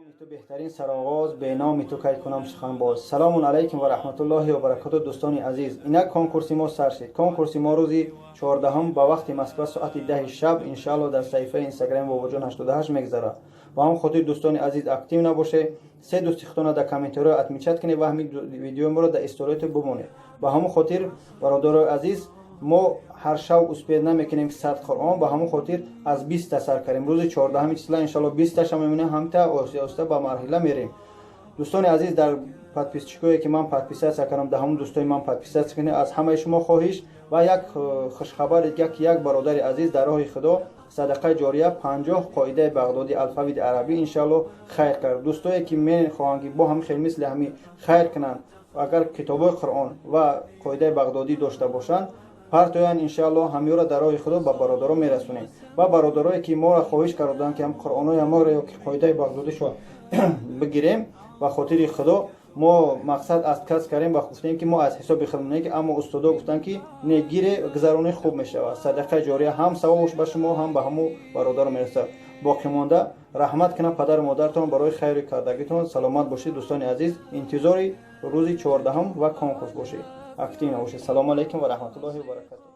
Ту беҳтарин сароғоз, беноми ту кай кунам сухан боз. Салому алайкум ва раҳматуллоҳи ва баракату. Дӯстони азиз, инак конкурси мо сар шид. Конкурси мо рӯзи 14-ҳум ба вақти Москва соати 10-и шаб, иншаалло, дар саҳифаи Инстаграми Бобоҷон 88 мегзарад. Ба ҳамон хотир, дӯстони азиз, актив набошед, се дӯсти худтона дар комментариҳо отмечать кунед ва ҳамин видеои моро дар историятон бимонед. Ба ҳамон хотир, бародарои азиз, мо ҳар шав успеть намекунем 100 Қуръон. Ба ҳамон хотир аз 20-та сар кардем. Рӯзи 14-ҳами числа, иншалло, 20-таша мемонем, ҳамта оҳиста оҳиста ба марҳила мерем. Дӯстони азиз, дар подписчикое ки ман подписаться кардам, дар ҳамон дӯстои ман подписаться кунед, аз ҳамаи шумо хоҳиш. Ва як хушхабари дига, ки як бародари азиз дар роҳи Худо садақаи ҷория 50 қоидаи бағдодӣ, алфавити арабӣ, иншалло, хайр кард. Дӯстое ки мехоҳанд, ки бо ҳами хел мисли ҳами хайр кунанд, агар китобҳои Қуръон ва қоидаи бағдодӣ дошта бошанд, партоянд, иншаалло, ҳамёро дар роҳи Худо ба бародаро мерасонем. Ва бародарое ки моро хоҳиш карданд, ки ҳам қуръонои моро ё ки қоидаи бағдодишо бигирем, ба хотири Худо мо мақсад аз кас кардем ва гуфтем, ки мо аз ҳисоби худмоне ки, аммо устодо гуфтанд, ки не, гире, гузаронӣ хуб мешавад, садақаи ҷория, ҳам савобш ба шумо, ҳам ба ҳамо бародаро мерасад. Боқимонда раҳмат кунам падару модаратон барои хайри кардагитон. Саломат бошед, дӯстони азиз, интизори рӯзи 14-ҳум ва конкурс бошед, актив набошед. Салому алайкум ва раҳматуллоҳи ва баракату.